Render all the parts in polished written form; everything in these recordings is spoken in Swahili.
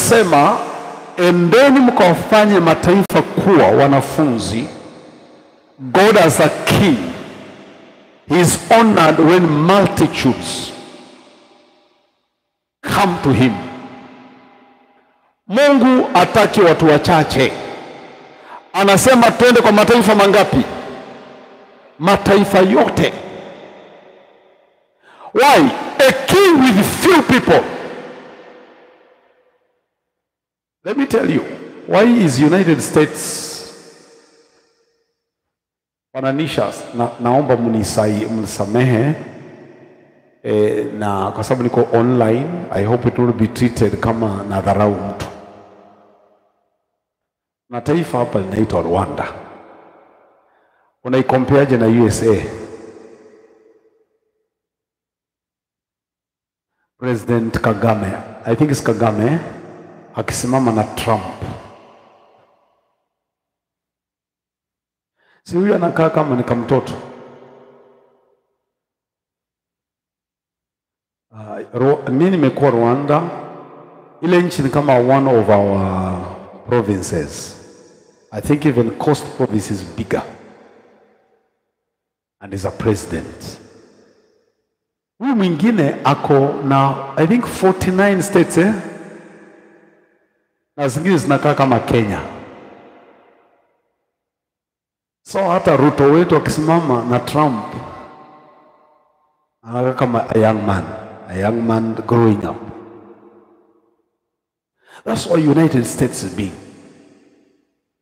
aliposema endeni mkawafanye mataifa kuwa wanafunzi, God as a king, he is honored when multitudes come to him. Mungu hataki watu wachache. Anasema twende kwa mataifa mangapi? Mataifa yote. Why? A king with few people. Let me tell you, why is United States wananisha naomba mnisamehe na kwa sababu niko online, I hope it will be treated kama nadharau mtu. Na taifa hapa linaitwa Rwanda. Unaikompeaje na USA? President Kagame, I think it's Kagame, akisimama na Trump. Si huyu anakaa kama ni kamtoto. Mimi nimekuwa Rwanda. Ile nchi ni kama one of our provinces. I think even Coast province is bigger. And is a president. Huyu mwingine ako na I think 49 states eh? Na zingine zinakaa kama Kenya. So hata Ruto wetu akisimama na Trump anakaa kama a young man, a young man growing up. That's why United States is big.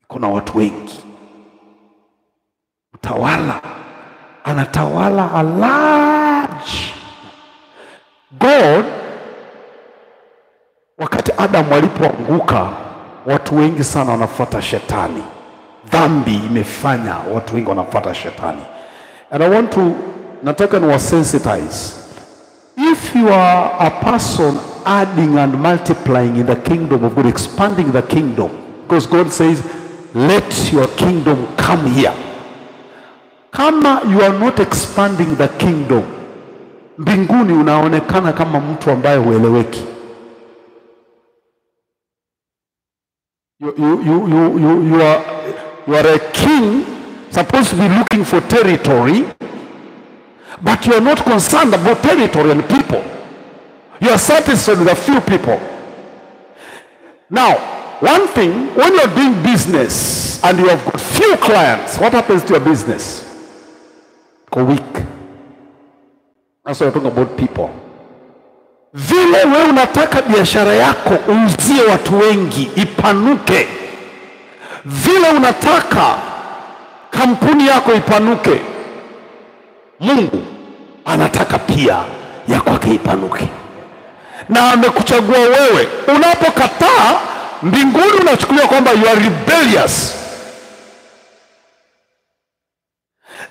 Kuna watu wengi. Mtawala anatawala a large. God, wakati Adam alipoanguka, watu wengi sana wanafuata shetani. Dhambi imefanya watu wengi wanafuata shetani. And I want to, nataka ni sensitize. If you are a person adding and multiplying in the kingdom of God, expanding the kingdom, because God says, let your kingdom come here. Kama you are not expanding the kingdom, mbinguni unaonekana kama mtu ambaye hueleweki. You are a king supposed to be looking for territory, but you are not concerned about territory and people. You are satisfied with a few people. Now, one thing, when you are doing business and you have got few clients, what happens to your business? Go weak. That's why we're talking about people. Vile wewe unataka biashara yako uuzie watu wengi ipanuke, vile unataka kampuni yako ipanuke, Mungu anataka pia ya kwake ipanuke. Na amekuchagua wewe. Unapokataa, mbinguni unachukuliwa kwamba you are rebellious.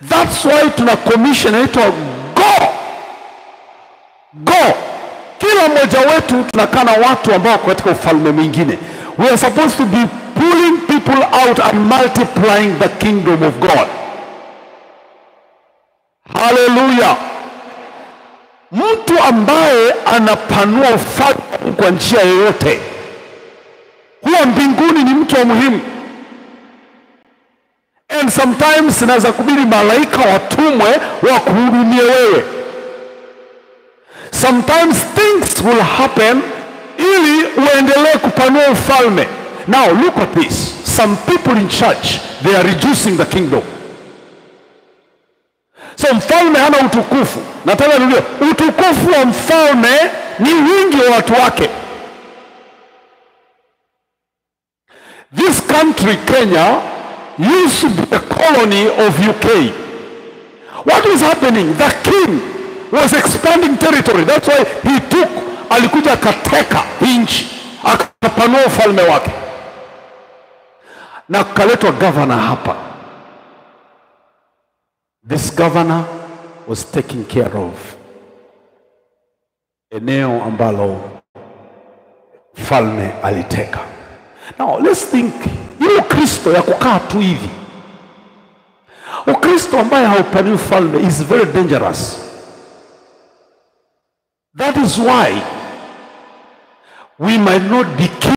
That's why tuna commission inaitwa go. Go. Kila mmoja wetu tunakaa na watu ambao wako katika ufalme mwingine. We are supposed to be pulling people out and multiplying the kingdom of God. Hallelujah. Mtu ambaye anapanua ufalme kwa njia yoyote, huwa mbinguni ni mtu wa muhimu. And sometimes inaweza kubidi malaika watumwe wa kuhudumia wewe. Sometimes things will happen ili uendelee kupanua ufalme. Now look at this. Some people in church, they are reducing the kingdom. So mfalme hana utukufu. Nataka nirudie, utukufu wa mfalme ni wingi wa watu wake. This country, Kenya, used to be a colony of UK. What was happening? The king was expanding territory. That's why he took, alikuja akateka nchi, akapanua ufalme wake. Na kaletwa governor hapa. This governor was taking care of eneo ambalo mfalme aliteka. Now let's think, ile Ukristo ya kukaa tu hivi, Ukristo ambaye haupanui ufalme is very dangerous. That is why we might not be king.